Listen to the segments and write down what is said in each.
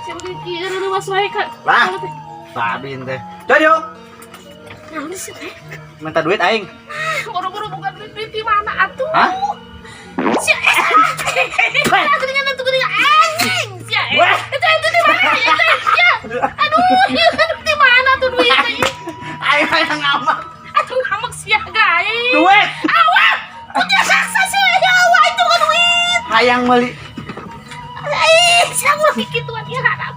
Sia ieu leuwas wae ka. Lah. Babin teh. Jojo, Naon sih teh? Minta duit aing. Boro-boro bukan duit, duit di mana atuh? Hah? Sia eh. Geuningan atuh geuningan anjing. Sia eh. Wah. Itu di mana ya teh? Ya. Aduh, ieu di mana tuh duitnya? Aing hayang ngamak. Aduh, ngamek sia gae. Duit. Awak. Punya saksa sih. Ya Allah, itu kan duit. Hayang meuli. Eh, sia ulah kikituan ieu haram.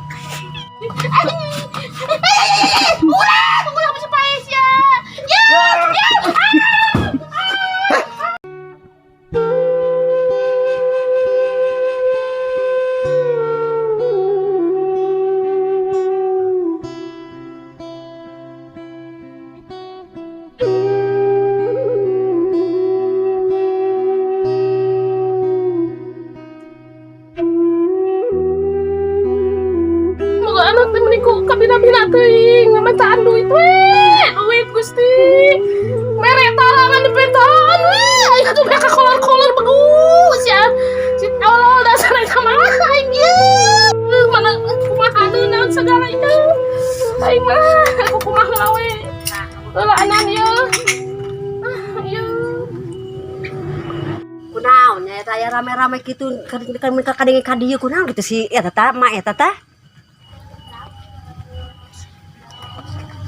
Ulah, ulah bisa paes ya. Ya, ya. Ah. Moga anak teh meni ku kabina-bina teuing ngamintaan duit we. Duit Gusti. Mere tarangan dipentaan we. Aing atuh mereka kolor-kolor bagus ya. Si Allah dasar eta mah aing ye. Mana kumaha naon segala itu. Aing mah aku kumaha heula we. Heula anan ye. Ah, ieu. Kunaon nya eta aya rame-rame kitu kan mereka kadenge ka dieu, kunaon gitu si eta tah, mak eta tah?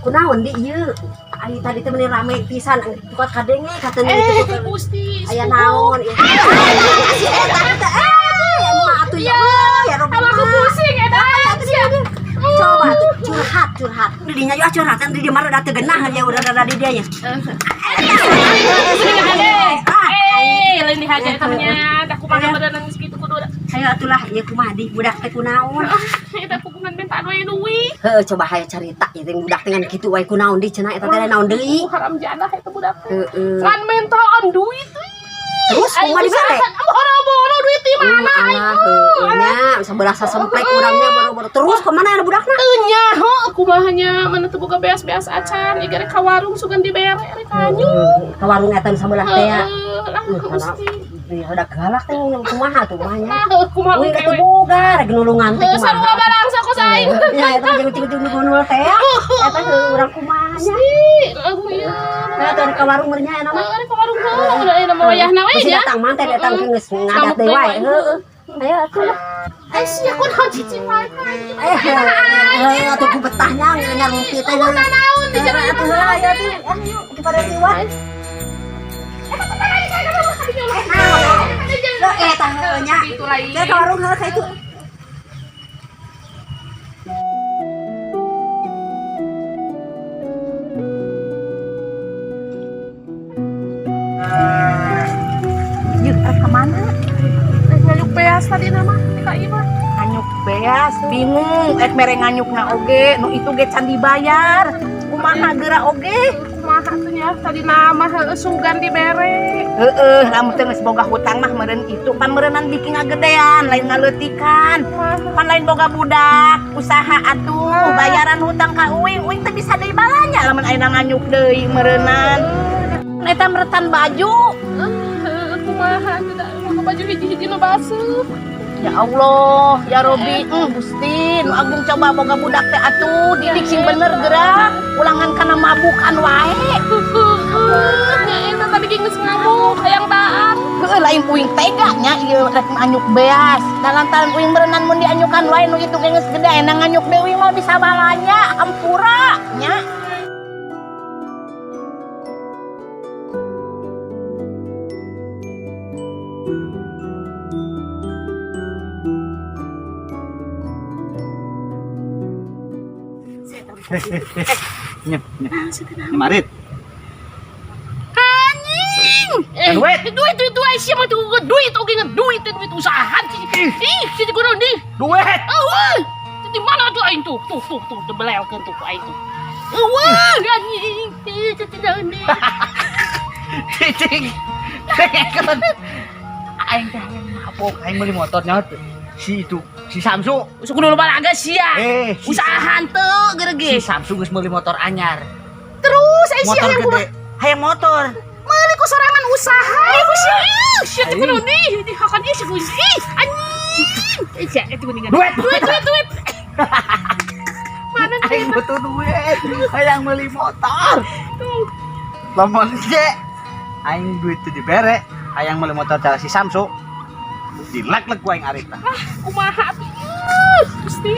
Kunaon di ieu? Ari tadi teh meni rame pisan buka kadenge katanya Eh, gitu. Gusti. Aya naon ieu? Si eta teh emak atuh ya Allah ya Rabbi. Kalau aku pusing eta sia. Coba tuh curhat curhat. Di dinya yuk curhatan di dieu mah rada teu genah ya udah rada di dieu nya. Eh, lain dihaja eta mah nya. Da kumaha badan geus kitu kudu. Hayo atulah ieu kumaha di budak teh kunaon? Eta kukungan minta duit duit. Heeh, coba hayo carita ieu teh budak teh ngan kitu wae kunaon di cenah eta teh naon deui. Haram jadah eta budak teh. Heeh. Ngan mintaan duit euy. Terus Aing kumaha dibere? usahakan, boro-boro duit di mana aing? Alah, heueuh nya, sabelah sasemplek urangnya boro-boro. Terus kemana ya budakna? Teu nyaho kumaha nya, mana teu boga beas-beas acan, ieu rek ka warung sugan dibere rek kanyu. Ka warung eta nu sabelah teh ya. Heeh, lah Karena Gusti. dia udah galak teh kumaha tuh kumaha nya. Nah, kumaha Uing we. atuh boga rek nulungan teh Heuh, sarua kumaha. balangsa kos aing. Ya eta jeung cing-cing nul teh ya. Eta heueuh urang kumaha nya. Gusti, aku ieu. Nah, tuh ka warung meureun nya eta mah. Heeh, rek ka warung heula udah aya nama wayahna we Terus nya. datang mah teh datang ke geus ngadat Ngamuk deui wae. deui wae. Heeh. Ayo atuh lah. Eh, sia kunaon cicing wae ka aing. Eh, heueuh atuh ku betahnya nyarumpi teh. Eueuh naon di Heeh, atuh heula ayo atuh. Ayo kepada liwat. Loh, eta heueuh nya. Itu lain. Ke warung heula ka itu. Yuk, rek kemana? Nganyuk beas tadi nama di ka ieu mah. Nganyuk beas, bingung. Ek mere nganyukna oge, nu itu ge can dibayar. Kumaha geura oge? Kumaha tuh nya tadi nama heueuh sugan dibere. Heeh, lamun teu geus boga hutang mah meureun itu pan meureunnan bikin ngagedean, lain ngaleutikan. Pan lain boga budak, usaha atuh, bayaran hutang ka uing, uing teu bisa deui balanya lamun ayeuna nganyuk deui meureunan. Eta meretan baju. Heueuh kumaha tuh da mah baju hiji-hiji nu baseuh. Ya Allah, ya Robi, Gusti, nu agung coba boga budak teh atuh, didik sing bener geura, ulangan kana mabukan wae. Heueuh, nya eta tadi ge geus ngamuk hayang daan. Heueuh, lain uing tega nya ieu rek nganyuk beas. Da lantaran uing meureunan mun dianyukan wae nu itu ge geus gede ena nganyuk deui uing mah bisa balanya, hampura nya. Nyep, nyep. Marit. Anjing. Eh, Duit. Duit duit duit sia mah tuh duit oge ngan duit duit usahaan sih. Ih, si kunaon di? Duit. Eueuh. Di mana tuh aing tuh? Tuh tuh tuh debelelkeun tuh ku aing tuh. Eueuh, anjing. Ih, teu naon di. Cicing. Cengekeun. Aing teh hayang mabok, aing meuli motor nya si itu, si Samsu. Usuk kudu loba laga sia. Eh, si Usahaan teu gerege. Si Samsu geus meuli motor anyar. Terus ai sia Motor yang gede. Hayang motor. Meuli ku sorangan usaha ku sia. Ih, sia teh kunaon di? Di hakan ieu si Gusti. Ih, anjing. Ih, sia itu kuningan. Duit. Duit duit duit. Mana Aing butuh duit. Hayang meuli motor. tuh? Lamun ge aing duit teu dibere, hayang meuli motor cara si Samsu. Dilek-lek ku aing arita. Ah, kumaha atuh? Gusti,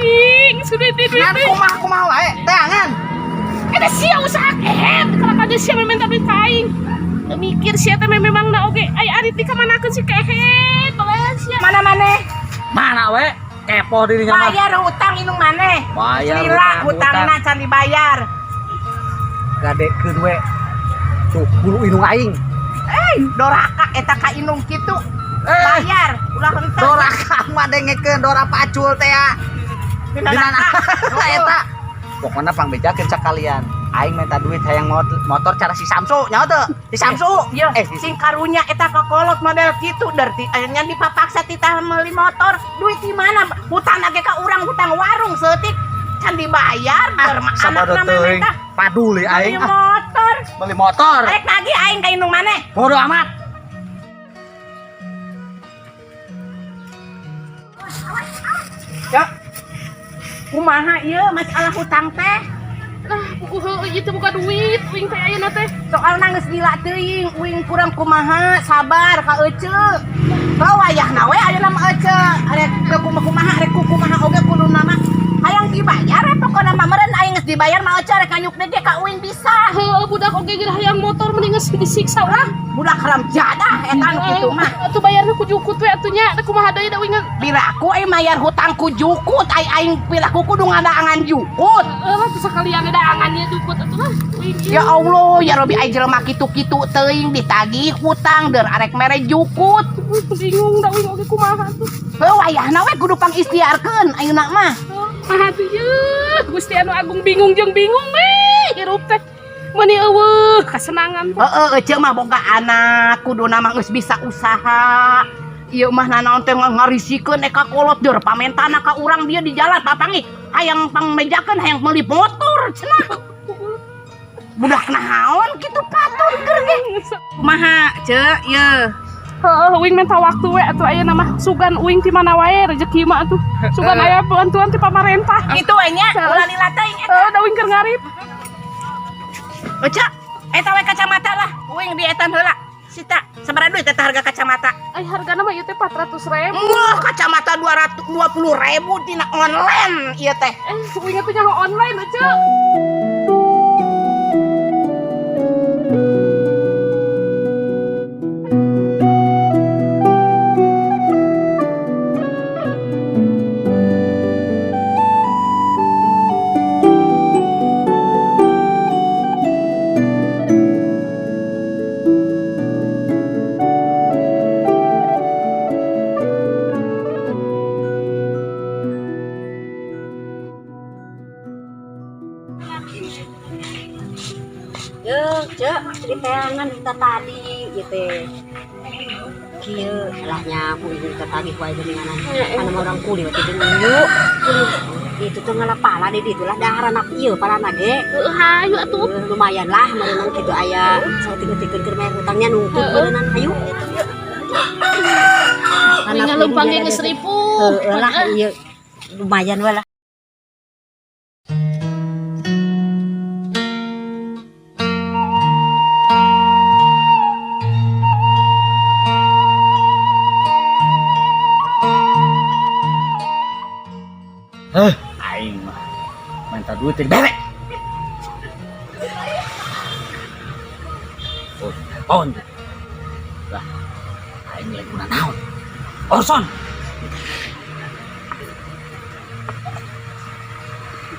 geus gede duit Ngan teh. kumaha kumaha wae, teangan. Eta sia usaha kehed, kalau kaja sia minta duit ka aing. Teu mikir sia teh memang na oge ai arit dikamanakeun si kehed, boleh sia. Mana maneh? Mana we? Kepo dirinya mah. Bayar hutang indung maneh. Bayar Lila hutang, hutangna can dibayar. Gadekeun we. Tuh, bulu indung aing. Eh, doraka eta ka indung kitu. Eh. Bayar, ulah henteu. Doraka mah dengekeun dora pacul teh ya. Dina Dina nangka. eta. Pokoknya pangbejakeun sakalian. Aing minta duit hayang motor cara si Samsu, nyaho teu? Si Samsu. Yo, eh si sing karunya eta kakolot model kitu berarti nya dipapaksa titah meuli motor. Duit di mana? Hutang ge ka urang hutang warung seutik can dibayar ah, ber sabodo anakna teuing. mah Paduli beli aing ah, motor. beli motor. Rek nagih aing ka indung maneh. Bodo amat. Ya. Kumaha ieu masalah hutang teh? Lah, buku heueuh ieu teh boga duit, uing teh ayeuna teh. Soalna geus lila teuing, uing kurang kumaha, sabar ka ece. Kau wayahna we ayeuna mah ece. Arek ke kumaha rek kumaha oge kuduna mah. Hayang dibayar we pokona mah meureun aing geus dibayar mah ece rek nganyuk deui ge ka uing bisa. Heueuh budak oge geus hayang motor mending geus disiksa urang. Budak haram jadah eta nu kitu mah. Atuh bayarna ku jukut we atuh nya, da kumaha deui da uing. Piraku aing mayar hutang ku jukut, ai aing piraku kudu ngadaangan jukut. Heeh lah tuh sakalian daangan ieu jukut atuh lah. Uing. Ya Allah, ya Robi aing jelema kitu-kitu teuing ditagih hutang deur arek mere jukut. Bingung da uing oge kumaha tuh. Heuh wayahna we kudu pangistiarkeun ayeuna mah. Kumaha tuh yeuh, Gusti anu agung bingung jeung bingung we hirup teh. Meuni eueuh kasenangan teh. Heeh, ece mah boga anak, kuduna mah geus bisa usaha. Ieu mah nanaon teh ngarisikeun eka kolot deur pamentana ka urang dia di jalan papanggih hayang pangmejakeun hayang meuli motor cenah. Budak naon kitu patut keur ge. Kumaha, Ceu? Ieu. Heeh, uing minta waktu we atuh ayeuna mah sugan uing ti mana wae rezeki mah atuh. Sugan aya bantuan ti pamarentah. Kitu we nya, ulah lila teuing eta. Heeh, da uing keur ngarip. Ece, eta we kacamata lah. Uing dietan heula. Sita, sabaraha duit eta harga kacamata? Ai hargana mah ieu teh 400.000. Wah, kacamata 220.000 tina online ieu teh. Eh, uing atuh nyaho online ece. Yo, Cek, diteangan kita tadi gitu. Kieu lahnya aku ibu kita tadi wae geuningan. Anu orang kuli waktu itu nunjuk. Itu tuh ngalah pala di ditu lah daharan anak ieu palana ge. Heeh, hayu atuh. Lumayan lah meureunan kitu aya saeutik-eutik keur bayar hutangnya nungtut meureunan hayu gitu. Uing ngaleumpang ge geus ripuh. Heeh lah ieu lumayan we lah. Eh, aing mah minta duit teh dibere. Oh, telepon. Lah, aing lagi guna naon? Orson.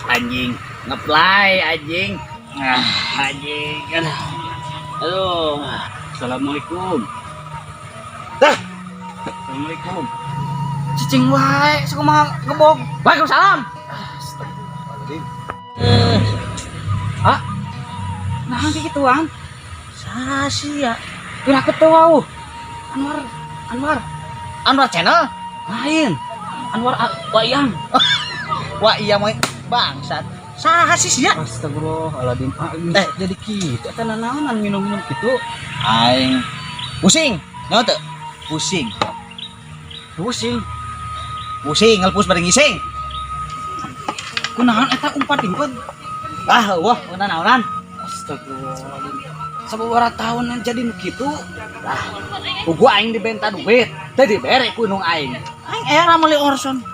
Anjing, ngeplay anjing. Ah, anjing. Aduh. Aduh. Assalamualaikum. Dah. Assalamualaikum. Cicing wae, sakumaha gebog. Waalaikumsalam. Astagfirullahaladzim. Eh. Ah. Nah, kayak gituan. Sasia. Kira ketua. Anwar, Anwar. Anwar channel? Lain. Anwar Wayang. Wah iya mau bangsat. Saha sih sia? Astagfirullahaladzim. Ah, Eh. jadi kitu eta nanaonan minum-minum kitu. Aing pusing. Nyaho teu? Pusing. Pusing. Pusing ngelpus bari ngising. Kunaon eta umpat-umpat? Ah, wah, naonan. Astagfirullahaladzim. Sababaraha tahun jadi nu kitu. Lah, puguh aing dibenta duit, teu dibere ku indung aing. Aing era meuli Orson.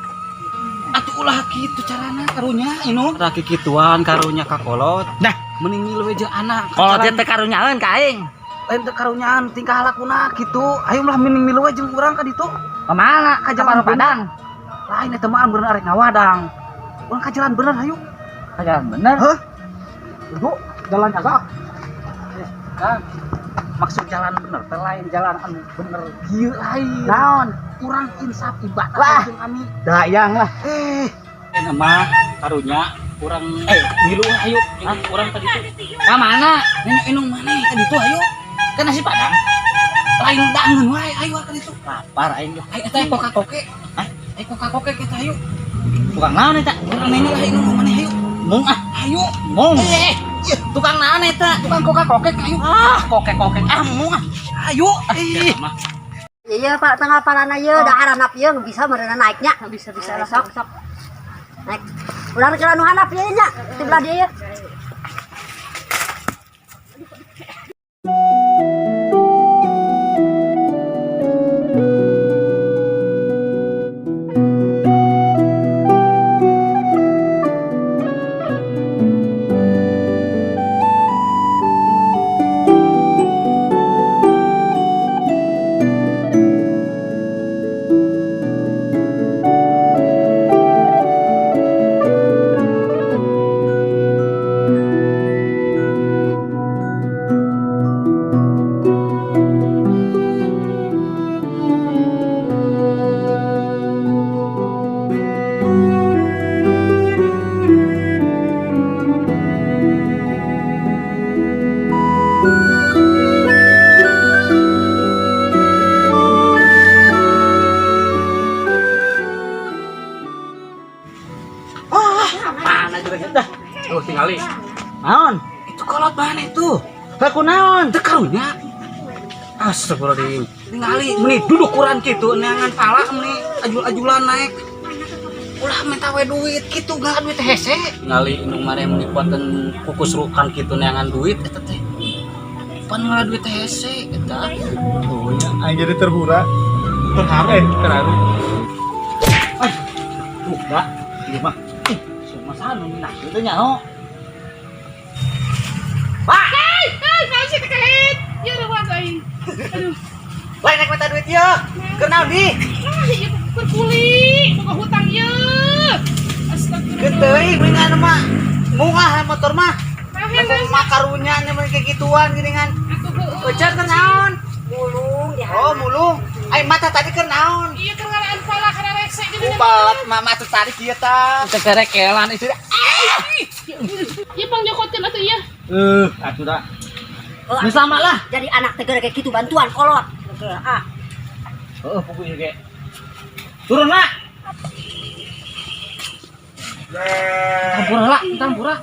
Atuh ulah kitu carana karunya inu. Raki kituan karunya ka kolot. Nah, mending ngilu we jeung anak. Kolot teh karunyaeun ka aing. Lain teu karunyaan tingkah lakuna kitu. Ayo lah mending milu we jeung urang ka ditu. Kemana? Ka jalan Padang. Lain eta mah bener arek ngawadang. Urang ka jalan bener hayu. Ka jalan bener. Hah? Duduk, jalan agak. Kang, maksud jalan bener teh lain jalan anu bener kieu lain. Naon? Kurang insaf ibadah Lah. jeung kami. Dayang lah. Eh, mah karunya urang milu ayo jeung urang tadi tuh. Ka mana? Nanya indung maneh ka ditu ayo. Ka nasi Padang. Lain dangeun wae ayo ka ditu. Lapar aing lah. Ayo eta koka-koke. Hah? Ayo koka-koke kita ayo. Tukang naon eta? Urang nanya lah indung maneh ayo. Mung ah. Ayo. Mung. Eh, Tukang naon eta? tukang koka-koke ayo. Ah, koke-koke. Ah, mung ah. Ayo. Ih. Iya Pak, tengah parana ieu da aranap ieu bisa meureunan naiknya. Bisa-bisa lah. Sok sok. Naik. Urang keur anu handap ieu nya, di belah dieu. Mana juga dah. Tuh tingali. Naon? Itu kolot mana itu? Lah kunaon? Teu karunya. Astagfirullahaladzim. Tingali meni duduk kurang kitu neangan pala meni ajul-ajulan naik. Ulah minta we duit kitu nggak duit hese. Tingali indung maneh meni kuatan kukusrukan kitu neangan duit eta teh. Pan ngalah duit hese eta. Oh ya, aing jadi terhura. Terharu terharu. Tuh, dah. Ieu mah. Ih, sia mah nu minah kitu nya ho. Hei, hei, naon sih terkait? Ya udah aing. Aduh. Lain naik mata duit ieu. Keur naon di? Nah, ieu keur kuli, boga hutang ieu. Astagfirullah. Keur teuing mendingan mah. Mungah motor mah. Nah, henteu Mah karunya nya mun kayak gituan geuningan. atuh heueuh. Euceut keur naon? Mulung di Oh, mulung. Ai mata tadi keur naon? Iya keur ngalaan pala kana rese geuningan. Ubalat mama tuh tadi kieu tah. Cekerekelan itu. Ieu pang nyokotkeun atuh ieu. Atuh dah. Oh, Nu sama lah. Jadi anak teh kayak gitu bantuan kolot. Ah. Heeh, puguh ieu ge. Turun lah. Tampura lah, tampura.